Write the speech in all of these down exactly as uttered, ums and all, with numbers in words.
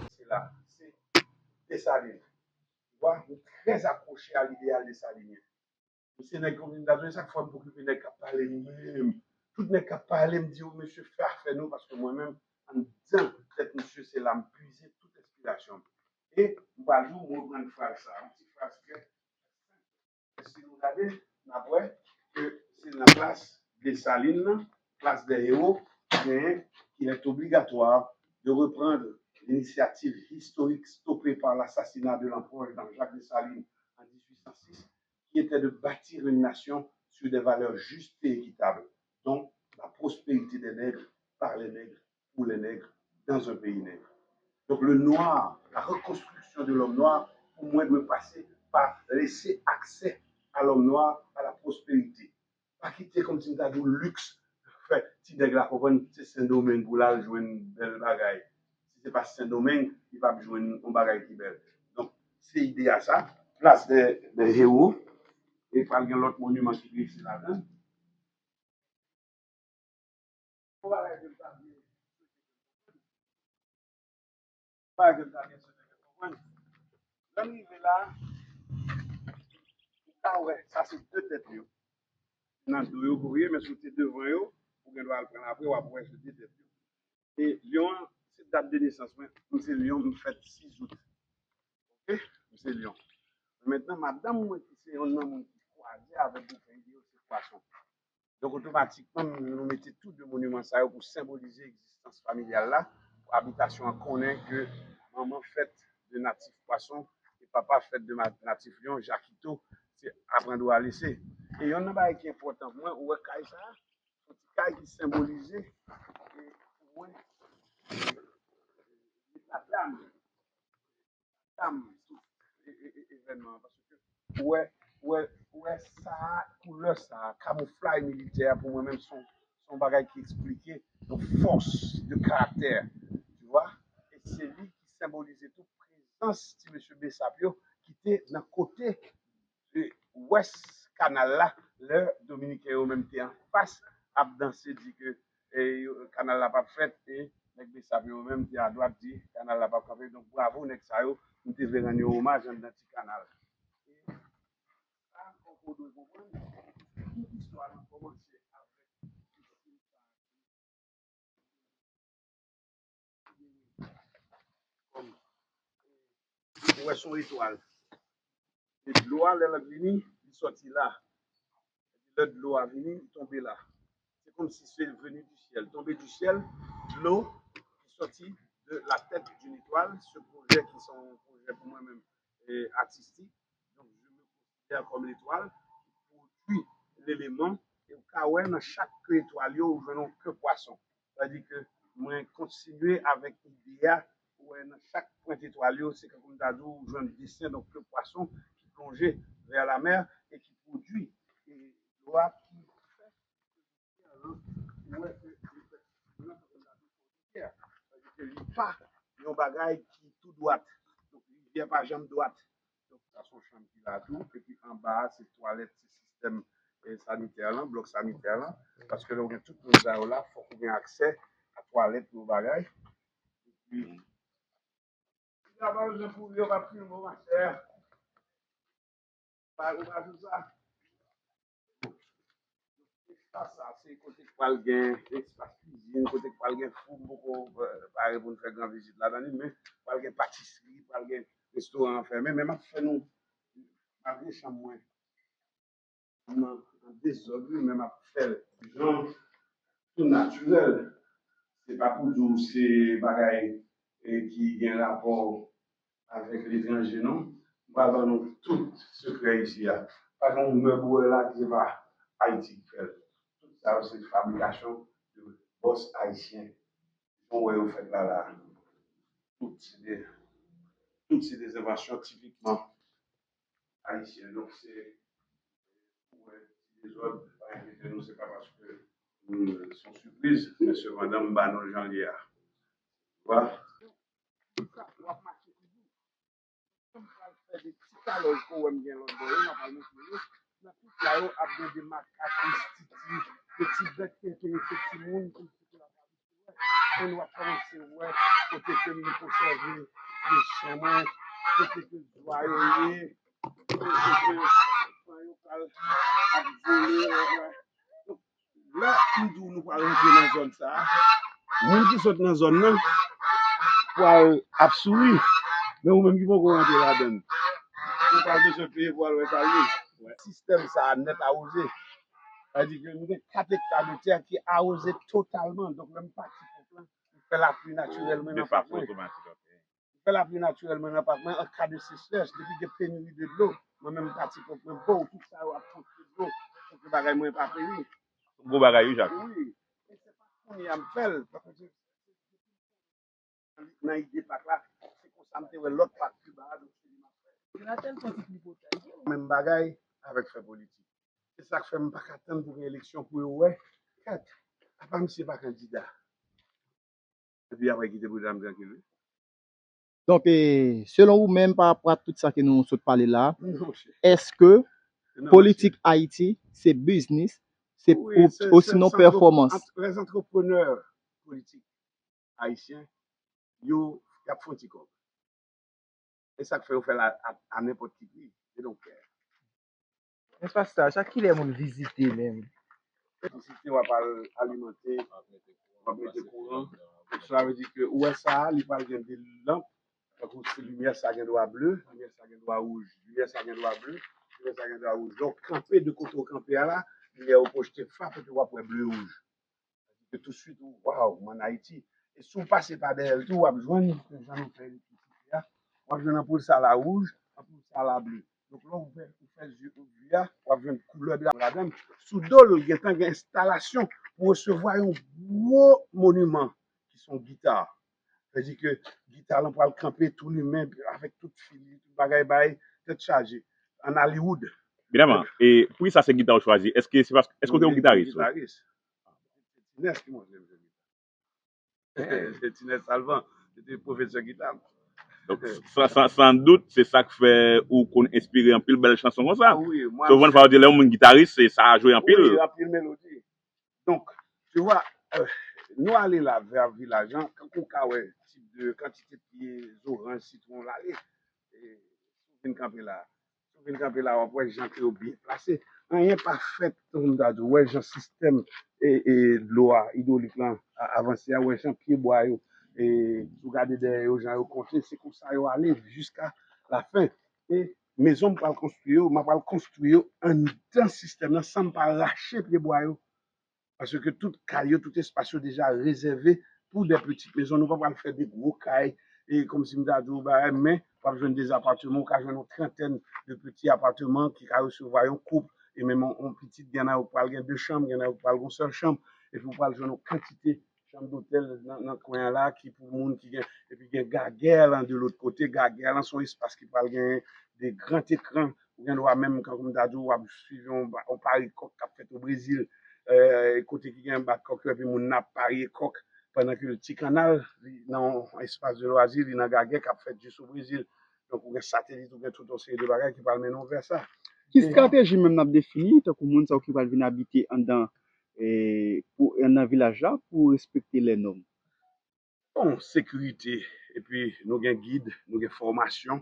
Se la, se Desalin. Ou wè, nou trè akwoche a lideyal desalinyen. Misye nèg konbyen date, sa k fè m okipe nèg k ap pale menm. Tout nèg k ap pale, m di yo, mesye, fè afè nou, paske mwen menm, anndan tèt misye, se la m pwize tout enspirasyon m. E m pral di w, m reprann fraz sa, yon ti fraz trè senp. Si nou gade, n ap wè ke se nan plas Desalin nan, place des Héros, ki genyen, il est obligatoire de reprendre l'initiative historique stoppée par l'assassinat de l'empereur Jean-Jacques Dessalines en dix-huit cent six, qui était de bâtir une nation sur des valeurs justes et équitables, dont la prospérité des nègres, par les nègres, pour les nègres, dans un pays nègre. Donc le noir, la reconstruction de l'homme noir, pour moi, doit passer par laisser accès à l'homme noir à la prospérité. Pa kite kòmsi m ta di w liks fè ti nèg la konprann se Sendomeng pou l al jwenn bèl bagay. Si se pa Sendomeng, li p ap jwenn yon bagay ki bèl. Donk, se ide a sa, plas dè, dè ewo, e pral gen lòt moniman ki drese ladan. Yon bagay ke m ta vle Bagay ke m ta byen swete ke konprann. Lè m rive la, ou ka wè, sa se de tèt lyon. Nan do yo pou ye, men si w te devan yo, ou gen dwa al pran l apre, w ap wè se de tèt lyon. E lyon an, se dat de nesans mwen. M se lyon, m fèt sis out. Oke? M se lyon. Men mentnan, madanm mwen ki se yonn nan moun ki kwaze avèk bouken yo, se pwason. Donk, otomatikman, nou mete tou de moniman sa yo pou senbolize egzistans familyal la, pou abitasyon an konnen ke manman fèt de natif pwason e papa fèt de ma-, natif lyon, Jakito, se aprann ou a lese. E yonn nan bagay ki enpòtan pou mwen, ou wè kay sa a, se yon ti kay ki senbolize, e pou mwen, e, e, e, e, e, dam, dam sou e, e, e, evènman an, paske ou wè, ou wè, ou wè sa a, koulè sa a, kamouflay militè a, pou mwen menm, se yon, se yon bagay ki eksplike yon fòs de karaktè, tu vois? E se li ki senbolize tou prezans ti mesye Besap yo ki te nan kote e, wès kanal la, lè Dominiken yo menm te anfas ap danse, di ke, e, yo, kanal la p ap fèt, e nèg Besap yo menm te adwat di kanal la p ap kanpe. Donk, bravo nèg sa yo, nou te vle rann yo omaj anndan ti kanal. E sa ankò dwe konprann, tout istwa nou kòmanse avèk Ou wè, se yon etwal. E dlo a, lè l ap vini, li sòti la. Lè dlo a vini, li tonbe la. Se kòmsi se venu du ciel. Tombe du ciel, dlo ki sòti de la tête d'une étoile. Ce projet ki se yon pwojè pou mwen menm, e, atistik. Donk, je me considère comme l'étoile ki pwodui leleman. E ou ka wè nan chak ke etwal yo, ou jwenn yon ke pwason. Sa vle di ke mwen kontinye avèk ide a, ou wè nan chak pwent etwal yo, se kankou m ta di w, ou jwenn desen, donk ke pwason ki plonje vers la mer e ki pwodui e dlo a ki fè Ou wè ke li fèt nan sa konn ap di fwontyè. Sa vle di ke li pa yon bagay ki tou dwat. Donk, rivyè pa janm dwat. Donk, sa se yon chanm ki la tou. Epi anba a, se twalèt, se sistèm, eh, sanitè lan, blòk sanitè lan. Paske lè w gen tout moun sa yo la, fòk ou gen aksè a twalèt, yon bagay. Epi, si la pa bezwen kouri, yo p ap filme w, machè. Pa, ou pa sou sa? Espas sa, se kote k pral gen espas kizin, kote k pral gen fou, m poko, eh, pare pou n fè gran vizit ladan li, men pral gen patisri, pral gen restoran an fèmen, men m ap fè nou, malgre chanm mwen, chanm nan an dezòd, wi, men m ap fè l jan tou natirèl. Se pa pou di w se bagay, eh, ki gen rapò avèk letranje, non. M pral ban nou tout sekrè isi a. Pa gen yon mèb ou wè la ki se pa Ayiti ki fè l. Tout sa yo se fabrikasyon de bòs ayisyen. Jan w wè yo fèt la la. Tout se de, tout se de envansyon tipikman ayisyen. Donk se, ou wè, ti dezòd, pa enkyete nou, se pa paske, mm, se yon sipriz, men sepandan m ba nou l jan l ye a. Ou wè? Sa, w ap mache toujou. Kòm pral fè de ti kalòj ke w wè m gen lòt bò yo, m ap al montre yo. Nan tout la yo ap gen de makak, de ti, de ti bèt ki enterese timoun, kòmsi pou la pa vin wè. E nou ap kòmanse wè kote ke m konsève de chen mwen, kote ke zwa yo ye, kote ke fan yo pral ap vole, wè, wè. Lè m di w nou pral rantre nan zòn sa a, moun ki sot nan zòn nan pral ap souri. Men ou menm ki poko rantre ladan l, ou pral bezwen peye pou al wè sa l ye. Sistèm sa a nèt awoze. Sa vle di ke nou gen kat ekta de tè ki awoze totalman. Donk, lè m pati pòp lan, m fè lapli natirèl mwen nan pòp mwen. Fè lapli natirèlman nan pak mwen an ka de sechrèch, depi gen peniri de dlo, mwen menm pati pòp mwen, bow, tout sa yo ap fonte dlo pou ke bagay mwen pa peri. Gwo bagay wi, Jak. Wi. E se pa kounye a m fè l, paske nan ide pak la, se konsa m te wè lòt pak Kiba a, donk se li m ap fè. Jonathan fè ti tripotay. Menm bagay avèk fè politik. Se sa k fè m pa ka tann pou gen eleksyon pou yo wè. Kat, apa misye pa kandida? Epi apre kite Bouda m trankil wi. Donk, e, selon ou menm, pa rapò a tout sa ke nou sot pale la, èske politik Ayiti se biznis, se osinon pèfòmans? Les entrepreneurs politiques haïtiens, yo, y ap fè yon ti kòb. E sa k fè yo fè l a, a, a nenpòt ki pri. They don't care. Espas sa, chak kilè moun vizite menm? Vizite, w ap al alimante, w ap mete kouran. Donk, sa vle di ke ou wè sa a, li pral gen de lanp. Tankou si limyè sa gen dwa ble, limyè sa gen dwa wouj, limyè sa gen dwa ble, limyè sa gen dwa wouj. Donk, kanpe de kote w kanpe a la, limyè yo pwojte fap epi w ap wè ble wouj. Ke touswit ou, waw, m ann Ayiti. E si w pase pa dèyè l tou, w ap jwenn, jan nou fè elektrisite a, w ap jwenn anpoul sa la wouj, anpoul sa la ble. Donk lè w fè, ou fè zye ou vi a, w ap jwenn koulè drapo ladan l. Sou do l, gentan gen enstalasyon pou resevwa yon gwo moniman ki se yon gita. Sa vle di ke gita lan pral kanpe tou limen avèk tout fil li, tout bagay bay, tèt chaje. An Hollywood. Evidaman, e poukisa se gita w chwazi? Èske se paske, èske w te yon gitaris? Gitaris. Ti Nès ki montre m jwe gita. Se Ti Nès Salvan, li te pwofesè gita m. Donk, san, san, san dout, se sa k fè ou konn enspire anpil bèl chanson konsa. Ah wi, mwen. So, one fwa yo di lè yon moun gitaris, se sa a jwe anpil. Wi, anpil melodi. Donk, tu vois, euh, nou ale la vè vilaj lan, kankou w ka wè tip de kantite pye zoranj, sitwon l ale. E, si w vin kanpe la, si w vin kanpe la, w ap wè jan ke yo byen plase. Anyen pa fèt, tankou m ta di w, wè jan sistèm e, e dlo a, idwolik lan, a, avanse a, wè jan pye bwa yo, e, si w gade dèyè yo, jan yo konte, se konsa yo ale jiska lafen. E mezon m pral konstwi yo, m a pral konstwi yo anndan sistèm nan san m pa rache pye bwa yo. Paske tout kay yo, tout espas yo deja rezève pou de pitit mezon. Nou pa pral fè de gwo kay, e kòmsi m ta di w bagay, men w ap jwenn de apartman, ou ka jwenn yon trantèn de piti apartman ki ka resevwa yon koup, e menm yon, yon pitit gen nan yo pral gen de chanm, gen nan yo pral gen yon sèl chanm, epi w pral jwenn yon kantite chanm dotèl nan, nan kwen an la ki pou moun ki gen, epi gen gagè lan de lòt kote, gagè lan se yon espas ki pral gen de gran ekran, ou gen dwa menm, kankou m ta di w, w ap swiv yon, yon pari kòk k ap fèt o Brezil, e, kote ki gen bat kòk yo, epi moun nan ap parye kòk, pandan ke ti kannal, li nan yon espas de lwazi, li nan gagè k ap fèt jis o Brezil. Donk, ou gen satelit, ou gen tout yon seri de bagay ki pral mennen w vè sa. Ki estrateji menm n ap defini, tankou moun sa yo ki pral vin abite anndan, e, pou, anndan vilaj la, pou respekte lè nòm? Bon, sekirite, epi nou gen gid, nou gen fòmasyon,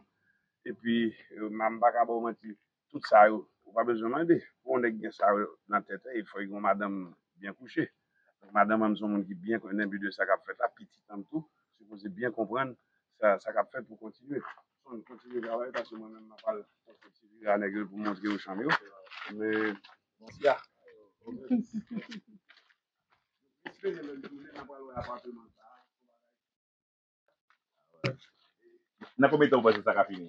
epi, e, m pa ka ba w manti, tout sa yo, ou pa bezwen mande. Pou yon nèg gen sa yo nan tèt, e fò l gen yon madanm byen kouche. Madanm an m se yon moun ki byen konnen bi de sa k ap fèt la, pitit an m tou, sipoze byen konprann sa, sa k ap fèt pou kontinye. Fò n kontinye travay, paske mwen menm, m ap al fè ti vire a nèg yo pou montre yo chanm yo. Men, ya. Espere lè l tounen, n ap al wè apatman sa a. Nan konbyen tan ou panse sa ka fini?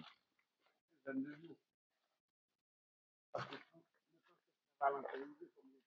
vennde jou. Paske tou, Valentin rive, kòm li